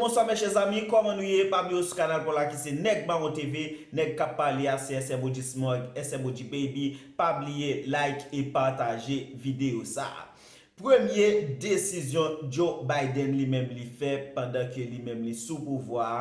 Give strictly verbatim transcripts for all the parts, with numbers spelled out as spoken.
Bonswa mes chers amis, kòman nou ye? Pa bliye sou kanal pa w la ki se Nèg Mawon T V, nèg k ap pale a se S M O G Smog, S M O G Baby. Pa bliye like e pataje videyo sa. Premye desizyon Joe Biden li menm li fè pandan ke li menm li sou pouvwa a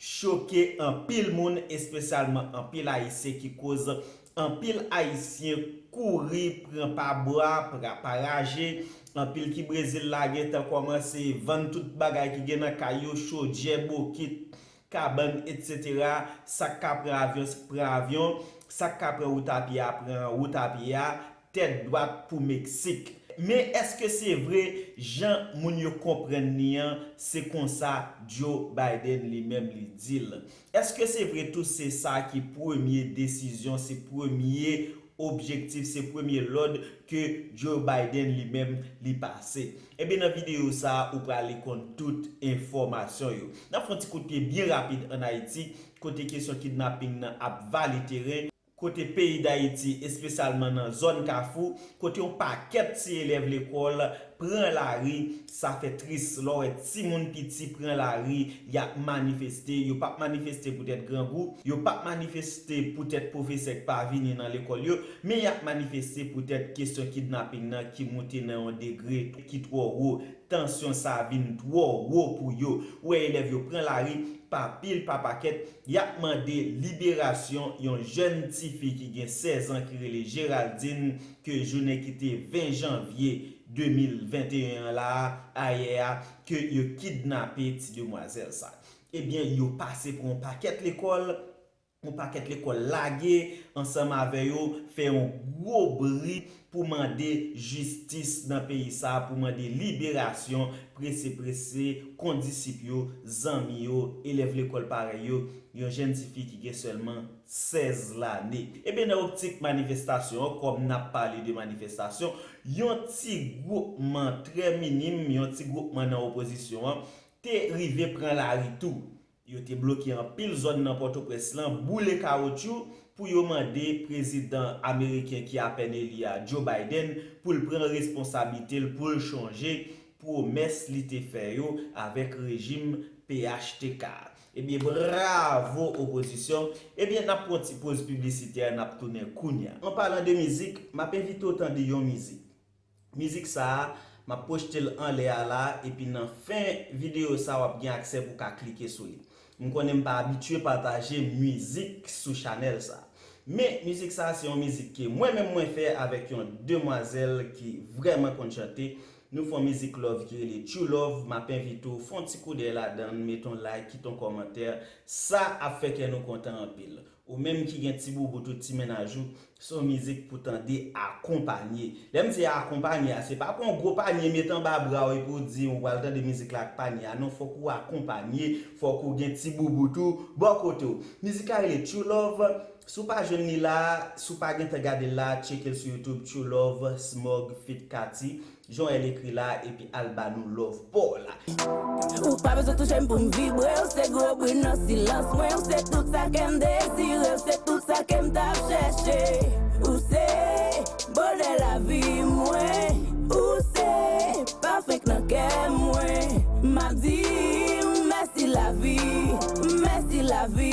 choke anpil moun, espesyalman anpil Ayisyen, ki koz anpil Ayisyen kouri pran pa bwa, pra- pa raje, anpil ki Brezil la gentan kòmanse vann tout bagay ki gen nan kay yo, chodyè, bokit, kabann, etsetera. Sa k ka pran avyon, pran avyon, sa k ka pran wout a pye a, pran wout a pye a, tèt dwat pou Meksik. Men èske se vre, jan moun yo konprann li an, se konsa Joe Biden li menm li di l? Èske se vre tou se sa ki premye desizyon, se premye objektif, se premye lòd ke Joe Biden li menm li pase? Ebyen nan videyo sa a, ou prale konn tout enfòmasyon yo. N ap fè yon ti kout pye byen rapid ann Ayiti, kote kesyon kidnaping nan ap vale teren, kote peyi Dayiti, espesyalman nan zòn Kafou, kote yon pakèt ti elèv lekòl pran lari. Sa fè tris lè w wè timoun piti pran lari, y ap manifeste, yo p ap manifeste poutèt grangou, yo p ap manifeste poutèt pwofesè k pa vini nan lekòl yo, men y ap manifeste poutèt kesyon kidnaping nan ki moute nan yon degre ki twò wo. Tansyon sa vin twò wo pou yo. Ou wè elèv yo pran lari pa pil, pa pakèt, y ap mande liberasyon yon jèn tifi ki gen sèz an ki rele Géraldine, ke jounen ki te ven janvye de mil venteyen an la a, ayè a, ke yo kidnape ti demwazèl sa. Ebyen, yo pase pran yon pakèt lekòl, yon pakèt lekòl lage ansanm avè yo, fè yon gwo bri pou mande jistis nan peyi sa, pou mande liberasyon prese prese kondisip yo, zanmi yo, elèv lekòl parèy yo, yon jèn tifi ki gen sèlman sèz lane. Ebyen, nan optik manifestasyon an, kòm n ap pale de manifestasyon, yon ti gwoupman trè minim, yon ti gwoupman nan opozisyon an, te rive pran lari tou. Yo te bloke anpil zòn nan Pòtoprens lan, boule kawotchou pou yo mande prezidan ameriken ki apèn eli a, Joe Biden, pou l pran responsablite l, pou l chonje pwomès li te fè yo avèk rejim P H T K. Ebyen, bravo opozisyon. Ebyen, n ap pran ti poz piblisitè, n ap tounen kounye a. An palan de mizik, m ap envite w tande yon mizik. Mizik sa a, m ap pwojte l anlè a la, epi nan fen videyo sa a, w ap gen aksè pou w ka klike sou li. M konnen m pa abitye pataje mizik sou chanèl sa. Men, mizik sa a se yon mizik ke mwen menm mwen fè avèk yon demwazèl ki vrèman konn chante. Nou fè yon mizik love ki rele True Love. M ap envite w fè yon ti koudèy ladan l, mete yon like, kite yon kòmantè. Sa ap fè kè nou kontan anpil. Ou menm ki gen ti boubout ou, ti mennaj ou, se yon mizik pou tande akonpanye. Lè m di akonpanye a, se pa pran yon gwo panye met anba bra w epi w di w pral tande mizik la ak panye a. Non, fòk ou akonpanye, fòk ou gen ti boubout ou bò kote w. Mizik la rele True Love. Si w pa jwenn li la, si w pa gentan gade l la, tcheke l sou YouTube, True Love, Smog feat Katy. Jan w wè l ekri la, epi al ba nou love pa w la. Ou pa bezwen touche m pou m vibre, ou se gwo bri nan silans mwen, ou se tout sa kè m dezire, ou se tout sa kè m t ap chèche. Ou se bonè lavi mwen, ou se pafèk nan kè mwen. M ap di mèsi lavi, mèsi lavi.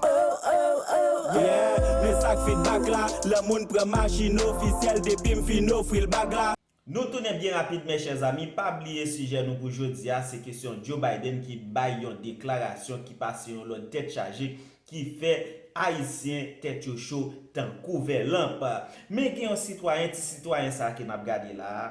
Oh, oh, oh, oh. Yeah, men sa k feedback la, lè moun pran machin ofisyèl depi m fin ofri l bag la. Nou tounen byen rapid mes chers amis, pa bliye sijè nou pou jodi a, se kesyon Joe Biden ki bay yon deklarasyon ki pase yon lòd tèt chaje, ki fè Ayisyen tèt yo cho tankou vè lanp. Men gen yon sitwayen, ti sitwayen sa ke n ap gade la a,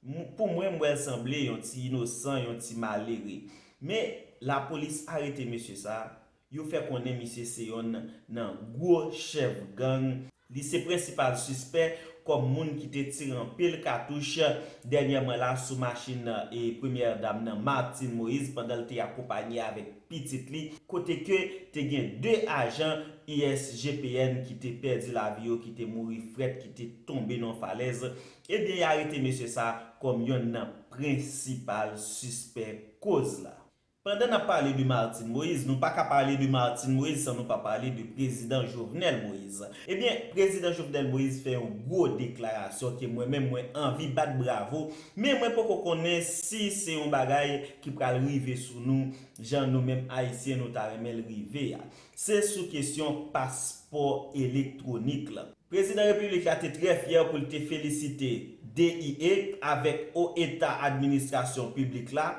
m- pou mwen m wè l sanble yon ti inosan, yon ti malere. Men lapolis arete mesye sa, yo fè konnen misye se yonn nan gwo chèf gang. Li se prensipal sispè kòm moun ki te tire anpil katouch dènyèman la sou machin e premyè dam nan Martine Moïse pandan l te akonpanye avèk pitit li, kote ke te gen de ajan I S G P N ki te pèdi lavi yo, ki te mouri frèt, ki te tonbe nan yon falèz. Ebyen, y arete mesye sa kòm yonn nan prensipal sispè koz la. Pandan n ap pale de Martine Moïse, nou pa ka pale de Martine Moïse san nou pa pale de prezidan Jovenel Moïse. Ebyen, prezidan Jovenel Moïse fè yon gwo deklarasyon ke mwen menm mwen anvi bat bravo, men mwen poko konnen si se yon bagay ki pral rive sou nou, jan nou menm Ayisyen nou ta renmen l rive a. Se sou kesyon paspò elektwonik la. Prezidan Repiblik la te trè fyè pou l te felisite D I E avèk O eta administrasyon piblik la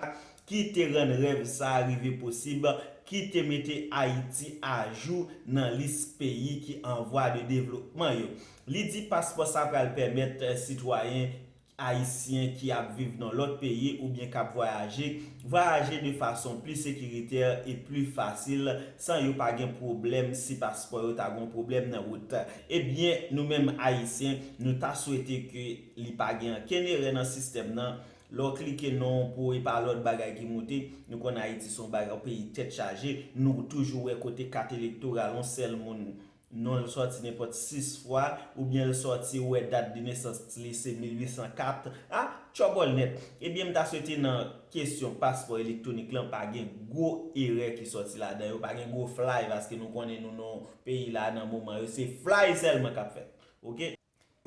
ki te rann rèv sa a rive posib, ki te mete Ayiti ajou nan lis peyi ki an vwa de devlopman yo. Li di paspò sa pral pèmèt sitwayen ayisyen ki ap viv nan lòt peyi oubyen k ap vwayaje, vwayaje de fason pli sekiritè e pli fasil san yo pa gen pwoblèm si paspò yo ta gen yon pwoblèm nan wout. Ebyen, nou menm ayisyen, nou ta swete ke li pa gen ankenn erè nan sistèm nan. Lè w klike non pou e pa lòt bagay ki moute, nou konn Ayiti se yon bagay, yon peyi tèt chaje, nou toujou wè kote kat elektoral yon sèl moun non l sòti nenpòt sis fwa, oubyen l sòti ou wè dat de nesans li se mil uit san kat, a, tchòbòl nèt. Ebyen, m ta swete nan kesyon paspò elektwonik lan pa gen gwo erè ki sòti ladan yo, pa gen gwo flay, paske nou konnen nou nan peyi la nan moman yo, se flay sèlman k ap fèt. Oke?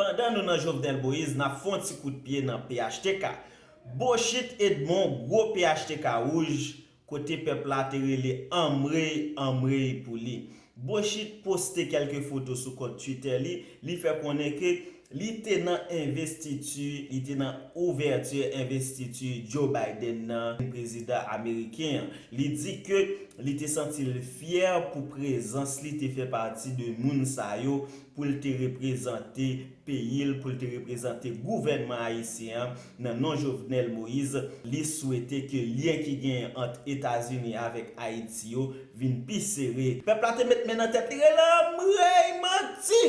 Pandan nou nan Jovenel Moïse, n ap fè yon ti kout pye nan P H T K. Bochit Edmond, gwo P H T K wouj, kote pèp la te rele anmwey, anmwey pou li. Bochit poste kèlke foto sou kont Twitter li, li fè konnen ke li te nan envestiti, li te nan ouvèti envestiti Joe Biden nan prezidan ameriken an. Li di ke li te santi l fyè pou prezans li te fè pati de moun sa yo pou l te reprezante peyi l, pou l te reprezante gouvènman ayisyen an nan non Jovenel Moïse. Li swete ke lyen ki genyen ant Etazini avèk Ayiti yo vin pi sere. Pèp la te met men nan tèt li, rele anmwey, manti!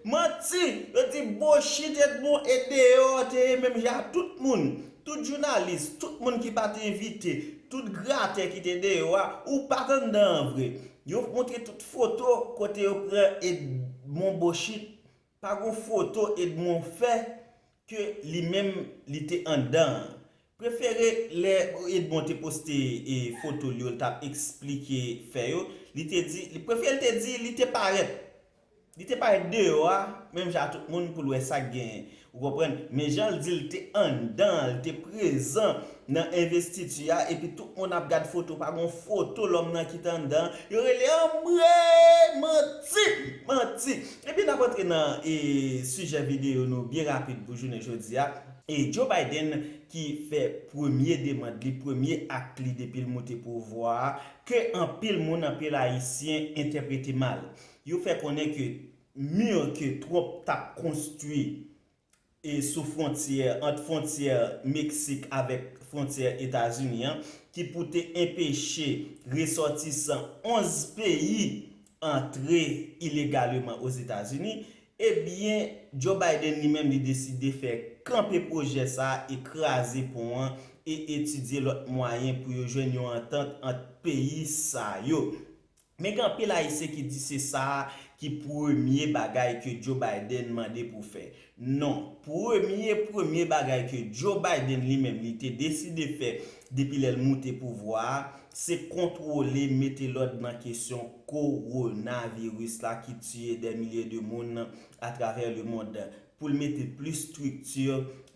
Manti! Yo di bochit Edmond e deyò te ye menm jan ak tout moun. Tout jounalis, tout moun ki pa t envite, tout gratè ki te deyò a, ou pa t anndan an vre. Yo montre tout foto kote yo pran Edmond Bochit. Pa gon foto Edmond fè ke li menm li te anndan an. Prefere lè Edmond te poste e, foto l yo, l t ap eksplike fè yo, li te di, li prefere l te di li te parèt. Li te parèt deyò a, menm jan ak tout moun pou l wè sa k genyen. Ou konprann? Men jan l di l te anndan an, l te prezan nan envestiti a, epi tout moun ap gad foto, pa gon foto lòm nan ki t anndan an. Yo rele anmwey, manti, manti. Epi n ap antre nan e, sijè videyo nou byen rapid pou jounen jodi a. E Joe Biden ki fè premye demann li, premye ak li depi l moute pouvwa a, ke anpil moun, anpil ayisyen entèprete mal. Yo fè konnen ke mi ke Trump t ap konstwi e sou fwontyè, ant fwontyè Meksik avèk fwontyè Etazini an, ki pou te enpeche resòtisan onz peyi antre ilegaleman Ozetazini, ebyen, Joe Biden li menm li deside fè kanpe pwojè sa a e kraze pon an e etidye lòt mwayen pou yo jwenn yon antant ant peyi sa yo. Men gen anpil ayisyen ki di se sa a ki premye bagay ke Joe Biden mande pou fè. Non, premye, premye bagay ke Joe Biden li menm li te deside fè depi lè l moute pouvwa a, se kontwole, mete lòd nan kesyon kowonaviris la ki tiye dè milye de moun atravè lemond. Pou l mete plis estrikti,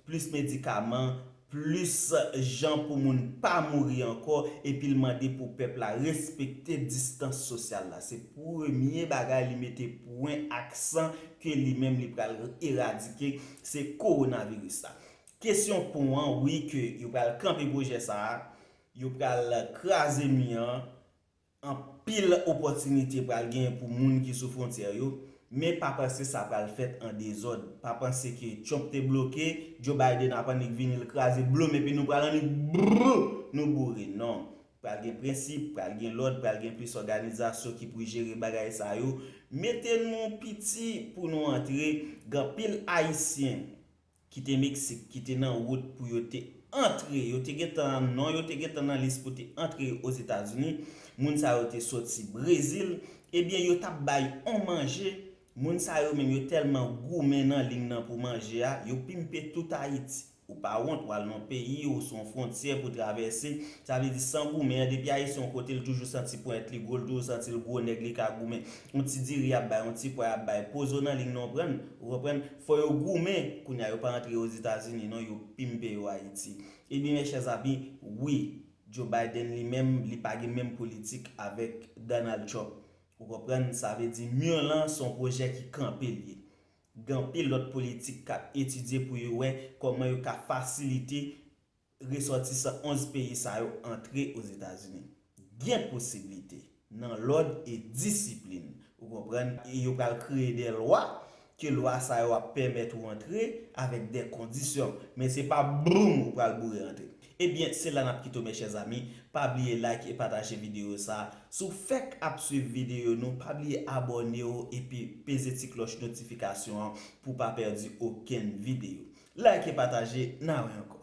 plis medikaman, plis jan pou moun pa mouri ankò, epi l mande pou pèp la respekte distans sosyal la. Se premye bagay li mete pwen aksan ke li menm li pral eradike, se kowonaviris la. Kesyon pon an, wi, ke yo pral kanpe pwojè sa a, yo pral kraze mi an, anpil opòtinite pral genyen pou moun ki sou fwontyè yo, men pa panse sa pral fèt an dezòd. Pa panse ke Trump te bloke, Joe Biden ap annik vini l kraze blom epi nou pral annik brrr, nou boure. Non. Pral gen prensip, pral gen lòd, pral gen plis òganizasyon ki pou jere bagay sa yo. Mete nou piti pou nou antre, gen anpil ayisyen ki te Meksik, ki te nan wout pou yo te antre, yo te gentan non, yo te gentan nan lis pou te antre Ozetazini. Moun sa yo te soti Brezil, ebyen yo t ap bay on manje. Moun sa yo menm yo tèlman goumen nan liy nan pou manje a, yo pimpe tout Ayiti. Ou pa wont, w al nan peyi, ou sou yon fwontyè pou travèse. Sa vle di, san goumen an, depi Ayisyen yon kote, l toujou santi ponyèt li gwo, l toujou santi l gwo nèg, li ka goumen. Yon ti diri y ap bay, yon ti pwa y ap bay, poze w nan liy nan, w pran, ou konprann? Fò yo goumen, kounye a yo pa antre Ozetazini, non, yo pimpe yo Ayiti. Ebyen, mes chers amis, wi, Joe Biden li menm, li pa gen menm politik avèk Donald Trump. Ou konprann? Sa vle di, mur lan se yon pwojè ki kanpe l ye. Gen anpil lòt politik k ap etidye pou yo wè kòman yo ka fasilite resòtisan onz peyi sa yo antre Ozetazini. Gen posiblite, nan lòd e disiplin. Ou konprann? E yo pral kreye de lwa, ke lwa sa yo ap pèmèt ou antre avèk de kondisyon. Men se pa boum ou pral boure antre. Ebyen, se la n ap kite w, mes chers amis. Pa bliye like e pataje videyo sa. Si w fèk ap swiv videyo nou, pa bliye abòne w epi peze ti klòch notifikasyon an pou w pa pèdi okenn videyo. Like e pataje, n a wè ankò.